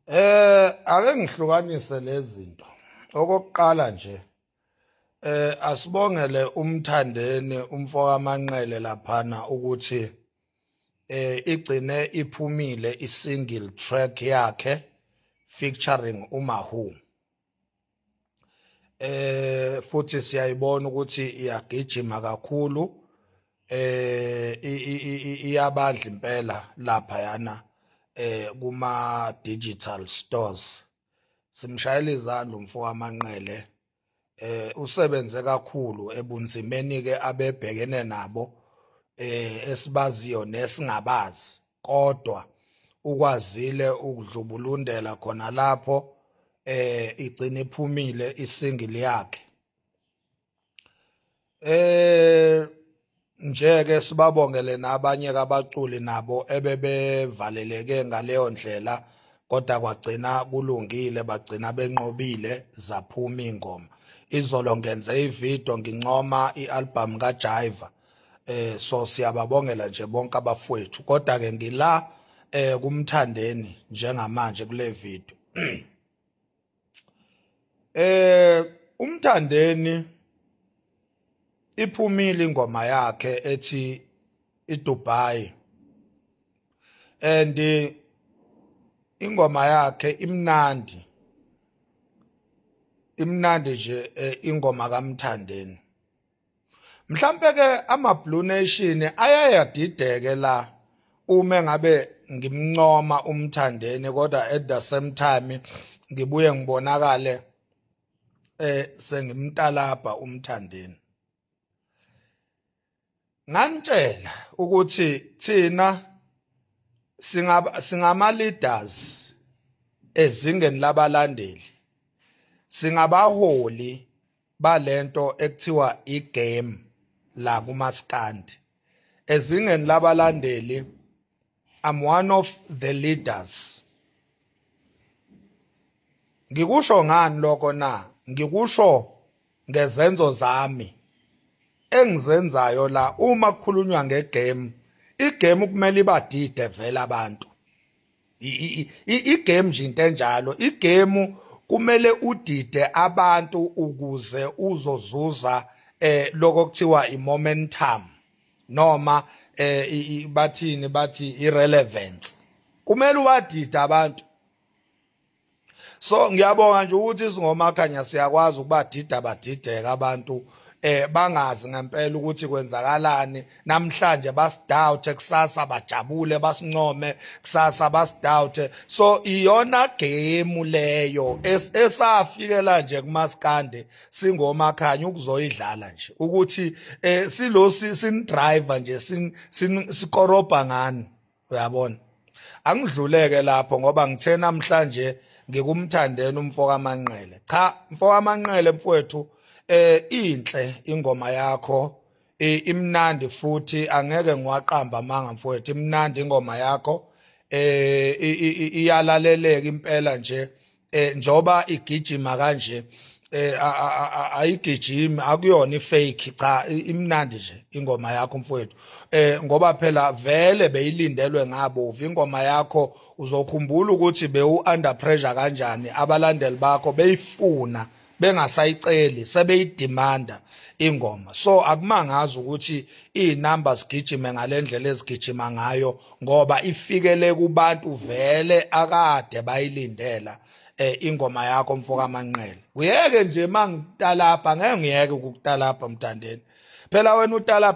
Ake ngihlukanise lezi zinto. Okokuqala nje asibongele umthandeni umfoka Manqele laphana ukuthi igcine iphumile isingle track yakhe featuring uMahu. Futhi siyayibona ukuthi iyagijima kakhulu, iyabadla impela lapha yana kuma digital stores. Simshayela izandla umfo waManqele, usebenze kakhulu ebunzimeni ke abebhekene nabo esibaziyo nesingabazi, kodwa ukwazile ukudlubulundela khona lapho, igcina iphumile isingle yakhe. Nje ke sibabongele nabanye kabaculi nabo ebebevaleleke ngaleyo ndlela, kodwa kwagcina kulungile, bagcina benqobile, zaphuma ingoma. Izolo ngenze ivideo ngincoma ialbum kaJaiva, so siyababongela nje bonke abafowethu, kodwa ke ngila kumthandeni njengamanje kule video. Umthandeni iphumile ingoma yakhe ethi iDubai, and ingoma yakhe imnandi, imnandi nje ingoma kaMthandeni. Mhlambe ke ama Blue Nation ayayadideke la uma ngabe ngimncoma umthandeni, kodwa at the same time ngibuye ngibonakale sengimtalabha umthandeni. Ngantshela ukuthi thina singaba singama leaders ezingeni labalandeli, singabaholi balento ekuthiwa igame la kumaskandi. Ezingeni labalandeli, I'm one of the leaders. Ngikusho ngani lokho na? Ngikusho ngezenzo zami engizenzayo la. Uma kukhulunywa ngegame, igame kumele ibadide vele abantu. Igame nje into enjalo, igame kumele udide abantu ukuze uzozuza lokho kuthiwa imomentum, noma bathini, bathi irelevance. Kumele ubadide abantu. So ngiyabonga nje ukuthi singomakhanya siyakwazi ukubadida, badideka abantu, bangazi ngempela ukuthi kwenzakalani. Namhlanje basidoubt, kusasa bajabule basincome, kusasa basidoubt. So iyona game leyo esafikela nje kumaskande singomakhanya ukuzoyidlala nje, ukuthi silo sin driver nje, sin sikorobha ngani, uyabona. Angidluleke lapho ngoba ngithe namhlanje ngikumthandeni umfo kaManqele. Cha, mfo kaManqele mfowethu, inhle ingoma yakho, imnandi futhi, angeke ngiwaqamba amanga mfowethu, imnandi ingoma yakho, iyalaleleka impela nje. Njoba igijima kanje, ayigijimi, akuyona ifake, cha, imnandi nje ingoma yakho mfowethu, ngoba phela vele beyilindelwe ngabovu ingoma yakho. Uzokhumbula ukuthi bewu under pressure kanjani, abalandeli bakho beyifuna, bengasayiceli, sebeyidemanda ingoma. So akumangazi ukuthi izinamba zigijime ngalendlela ezigijima ngayo, ngoba ifikele kubantu vele akade bayilindela ingoma yakho mfoka Manqele. Uyeke nje mangitalapha, ngeke ngiyeke ukukutalapha mthandeni, phela wena utalapha.